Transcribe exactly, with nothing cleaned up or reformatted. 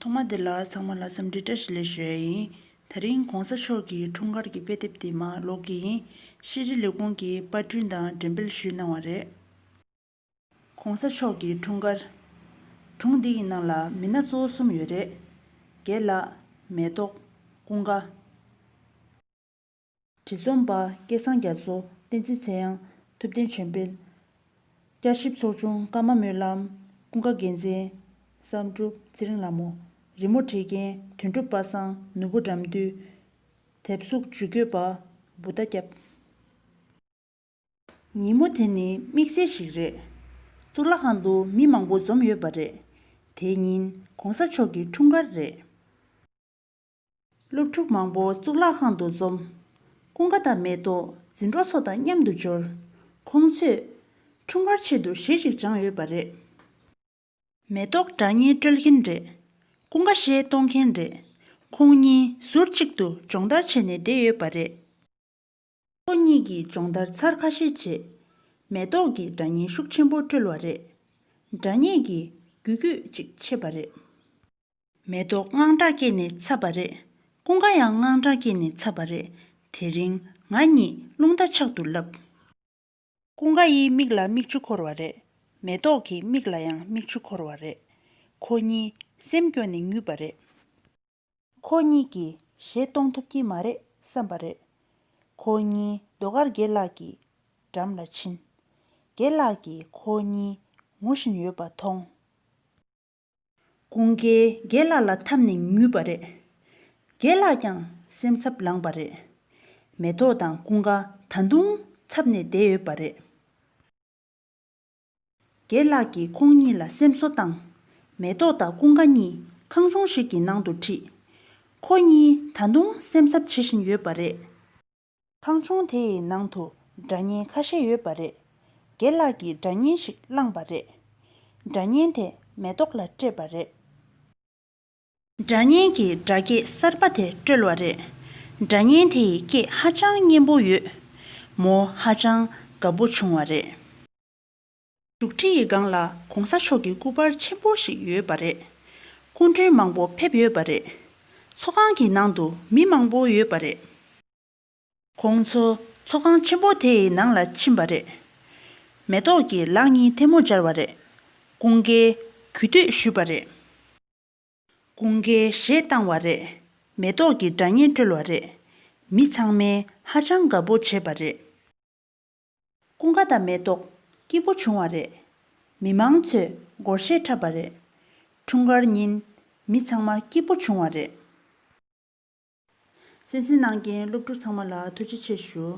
ཐོག་མ་དེ་ལ་ཚང་མ་ལ་འཚམས་འདྲི་བཀྲ་ཤིས་བདེ་ལེགས་ཞུ་ཡ་ཡིན། དེ་རིང་གོང་ས་མཆོག་གི་འཁྲུངས་སྐར་གྱི་དཔེ་དེབ་དེ་མར་ཀློག་གི་ཡིན། ཤེས་རིག་ལས་ཁུངས་ཀྱིས་པར་སྐྲུན་དང་འགྲེམས་སྤེལ་ཞུས་གནང་བ་རེད། གོང་ས་མཆོག་གི་འཁྲུངས་སྐར། སྒྲུང་འདི་ཡི་ནང་ལ་མི་སྣ་གཙོ་བོ་གསུམ་ཡོད་རེད། རྒན་ལགས། མེ་ཏོག་ཀུན་དགའ། བྲིས་རྩོམ་པ་སྐལ་བཟང་རྒྱ་མཚོ། བསྟན་འཛིན་ཚེ་དབྱངས། ཐུབ་བསྟན་ཆོས་འཕེལ། བསྐྱར་ཞིབ་ཚོགས་ཆུང་ཀརྨ་སྨོན་ལམ། ཀུན་དགའ་རྒྱལ་མཚན། བསམ་གྲུབ་ཚེ་རིང་ལྷ་མོ། རི་མོ་བྲིས་མཁན་དོན་གྲུབ་པ་སངས། ནོར་བུ་དགྲ་འདུལ། དེབ་གཟུགས་ཇུས་འགོད་པ་བུ་ད་སྐྱབས། ཉིན་མོ་དེ་ནི་དམིགས་བསལ་ཞིག་རེད། གཙུག་ལག་ཁང་དུ་མི་མང་པོ་འཛོམས་ཡོད་པ་རེད། དེ་ཉིན་གོང་ས་མཆོག་གི་འཁྲུངས་སྐར་རེད། སློབ་ཕྲུག་མང་པོ་གཙུག་ལག་ཁང་དུ་འཛོམས། ཀུན་དགའ་དང་མེ་ཏོག་འཛིན་གྲོགས་ཚོ་དང་མཉམ་དུ་འབྱོར། ཁོང་ཚོས་འཁྲུངས་སྐར་ཆེད་དུ་གཞས་ཤིག་སྦྱངས་ཡོད་པ་རེད། མེ་ཏོག་སྒྲ་སྙན་དཀྲོལ་མཁན་རེད། ཀུན་དགའ་གཞས་གཏོང་མཁན་རེད། ཁོང་གཉིས་ཟུར་གཅིག་ཏུ་སྦྱོང་བརྡར་བྱས་ནས་བསྡད་ཡོད་པ་རེད། ཁོ་གཉིས་ཀྱིས་སྦྱོང་བརྡར་ཚར་ཁ་ཤས་བྱས། མེ་ཏོག་གིས་སྒྲ་སྙན་ཤུགས་ཆེན་པོ་དཀྲོལ་བ་རེད། སྒྲ་སྙན་གྱིས་གུད་གུད་ཅིག་ཆད་པ་རེད། མེ་ཏོག་དངངས་སྐྲག་སྐྱེས་ནས་འཚབ་པ་རེད། ཀུན་དགའ་ཡང་དངངས་སྐྲག་སྐྱེས་ནས་འཚབ་པ་རེད། དེ་རིང་ང་གཉིས་རླུང་རྟ་ཆག་ཏུ་ལབ། ཀུན་དགའ་ཡི་མིག་ལ་མིག་ཆུ་འཁོར་བ་རེད། མེ་ཏོག་གི་མིག་ལ་ཡང་མིག་ཆུ་འཁོར་བ་རེད། ཁོ་གཉིས་སེམས་སྐྱོ་ནས་ངུས་པ་རེད། ཁོ་གཉིས་ཀྱིས་གཞས་གཏོང་ཐུབ་ཀྱི་མ་རེད་བསམ་པ་རེད། ཁོ་གཉིས་ཟློས་གར་རྒན་ལགས་ཀྱི་འགྲམ་ལ་ཕྱིན། རྒན་ལགས་ཀྱིས་ཁོ་གཉིས་ངུ་བཞིན་ཡོད་པ་མཐོང་། ཀུན་དགའི་རྒན་ལགས་ལ་འཐམས་ནས་ངུས་པ་རེད། རྒན་ལགས་ཀྱང་སེམས་འཚབ་ལངས་པ་རེད། མེ་ཏོག་དང་ཀུན་དགའ་ད་དུང་འཚབ་ནས་བསྡད་ཡོད་པ་རེད། རྒན་ལགས་ཀྱིས་ཁོང་གཉིས་ལ་སེམས་གསོ་བཏང་། མེ་ཏོག་དང་ཀུན་དགའ་གཉིས་ཁང་ཆུང་ཞིག་གི་ནང་དུ་ཁྲིད། ཁོ་གཉིས་ད་དུང་སེམས་འཚབ་བྱེད་བཞིན་ཡོད་པ་རེད། ཁང་ཆུང་དེ་ཡི་ནང་དུ་སྒྲ་སྙན་ཁ་ཤས་ཡོད་པ་རེད། རྒན་ལགས་ཀྱིས་སྒྲ་སྙན་ཞིག་བླངས་པ་རེད། སྒྲ་སྙན་དེ་མེ་ཏོག་ལ་སྤྲད་པ་རེད། སྒྲ་སྙན་གྱིས་སྒྲ་སྐད་གསར་པ་དེ་དཀྲོལ་བ་རེད། སྒྲ་སྙན་དེ་ཡི་སྐད་ཧ་ཅང་སྙན་པོ་ཡོད། མོ་ཧ་ཅང་དགའ་པོ་བྱུང་བ་རེད། བཞུགས་ཁྲི་ཡི་སྒང་ལ་གོང་ས་མཆོག་གི་སྐུ་པར་ཆེན་པོ་ཞིག་ཡོད་པ་རེད། སྐུ་མགྲོན་མང་པོ་ཕེབས་ཡོད་པ་རེད། ཚོགས་ཁང་གི་ནང་དུ་མི་མང་པོ་ཡོད་པ་རེད། ཁོང་ཚོ་ཚོགས་ཁང་ཆེན་པོ་དེ་ཡི་ནང་ལ་ཕྱིན་པ་རེད། མེ་ཏོག་གིས་ལག་གཉིས་ཐལ་མོ་སྦྱར་བ་རེད། ཀུན་དགའི་གུས་འདུད་ཞུས་པ་རེད། ཀུན་དགའི་གཞས་བཏང་བ་རེད། མེ་ཏོག་གིས་སྒྲ་སྙན་དཀྲོལ་བ་རེད། མི་ཚང་མས་ཧ་ཅང་དགའ་པོ་བྱས་པ་རེད། ཀུན་དགའ་དང་མེ་ཏོག་སྐྱིད་པོ་བྱུང་བ་རེད། མི་མང་ཚོས་སྒོར་གཞས་འཁྲབ་པ་རེད། འཁྲུངས་སྐར་ཉིན་མི་ཚང་མ་སྐྱིད་པོ་བྱུང་བ་རེད། གསན་གཟིགས་གནང་མཁན་སློབ་ཕྲུག་ཚང་མ་ལ་ཐུགས་རྗེ་ཆེ་ཞུ།